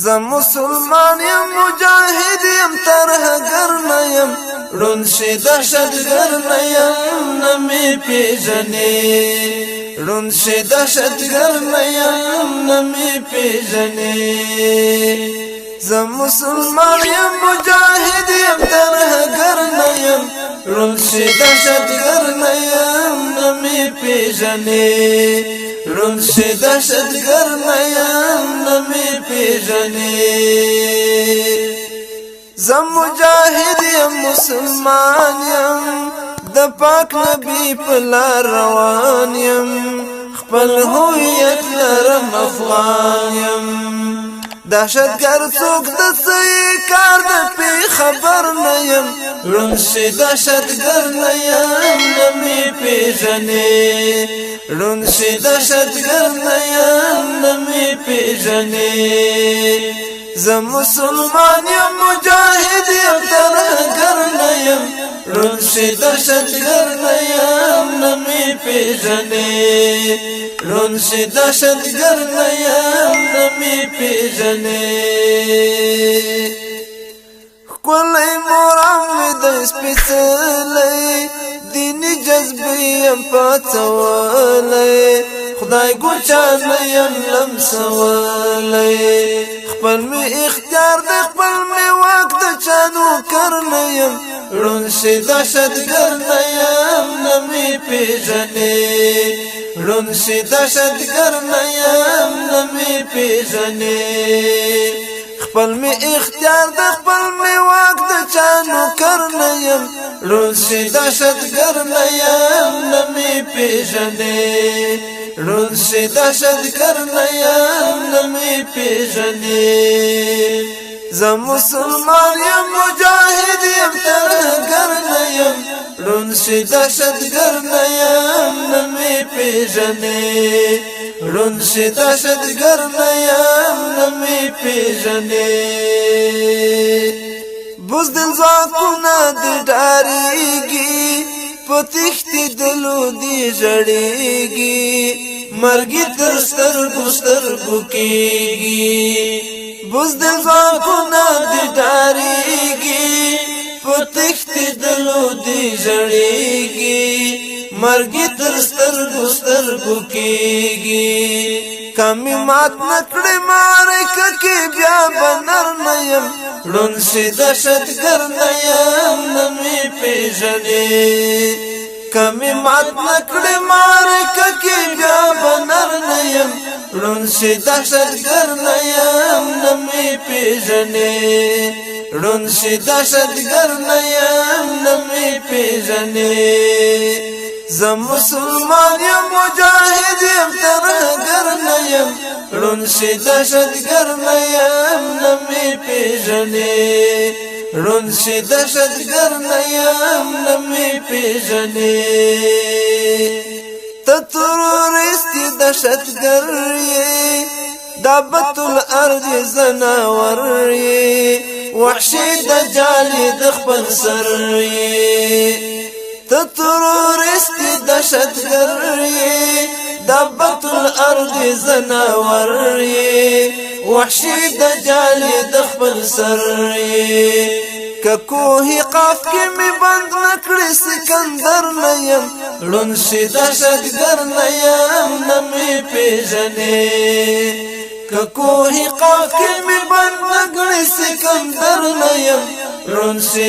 زه مسلمان یم، مجاهد یم، ترهګر نه یم. ړوند شي دهشتګر نه یم، نه مې پیژنې. ړوند شي دهشتګر نه یم، نه مې پیژنې. زه مسلمان یم، مجاهد یم، ترهګر نه یم. ړوند شي دهشتګر نه یم، نه مې پیژنې. ړوند شي دهشتګر نه یم، نه مې پیژنې. زه مجاهد یم، مسلمان یم، د پاک نبی په لار روان یم. خپل هویت لرم، افغان یم. دهشتګر څوک، د څه کار د پی خبر نه یم. ړوند شي دهشتګر نه یم، نه مې پیژنې. ړوند شي دهشتګر نه یم، نه مې پیژنې. زه مسلمان یم، مجاهد یم، ترهګر نه یم. ړوند شي دهشتګر نه یم، نه مې پیژنې. ړوند شي دهشتګر نه یم، نه مې پیژنې. ښکلی مرام مې د سپېڅلی دیني جذبې یم پاڅولی. خدای ګو چا نه یم لمسولی. خپل می اختیار د خپل می واک، د چا نوکر نه یم. ړوند شي دهشتګر نه یم، نه مې پیژنې. ړوند شي دهشتګر نه یم، نه مې پیژنې. خپل می اختیار د خپل می واک، د چا نوکر نه یم. ړوند شي دهشتګر نه یم، نه مې پیژنې. ړوند شي دهشتګر نه یم، نه مې پیژنې. زه مسلمان یم، مجاهد یم، ترهګر نه یم. ړوند شي دهشتګر نه یم، نه مې پیژنې. ړوند شي دهشتګر نه یم، نه مې پیژنې. بزدل ځواکونه دې ډارېږي، په تښتې دلو دې ژړېږي، مرګي تر سترګو سترګو کېږي. بزدل ځواکونه دې ډارېږي، په تښتې دلو دې ژړېږي، مرګي تر سترګو سترګو کېږي. که مې مات نکړې معرکه کې، بیا به نر نه یم. ړوند شي دهشتګر نه یم، نه مې پیژنې. که مې مات نکړې معرکه کې، بیا به نر نه یم. ړوند شي دهشتګر نه یم، نه مې پیژنې. ړوند شي دهشتګر نه یم، نه مې پیژنې. زه مسلمان یم، مجاهد یم، ترهګر نه یم. ړوند شي دهشتګر نه یم، نه مې پیژنې. ړوند شي دهشتګر نه یم، نه مې پیژنې. ته تروریست دهشتګر یې، دابة الارض ځناور یې، وحشي دجال د خپل سر یې. ته تروریست دهشتګر یې، دابة الارض ځناور یې، وحشي دجال د خپل سر یې. که کوه قاف کې می بند نکړې، سکندر نه یم. ړوند شي دهشتګر نه یم، نه مې پیژنې. که کوه قاف کې می بند نکړې، سکندر نه یم. ړوند شي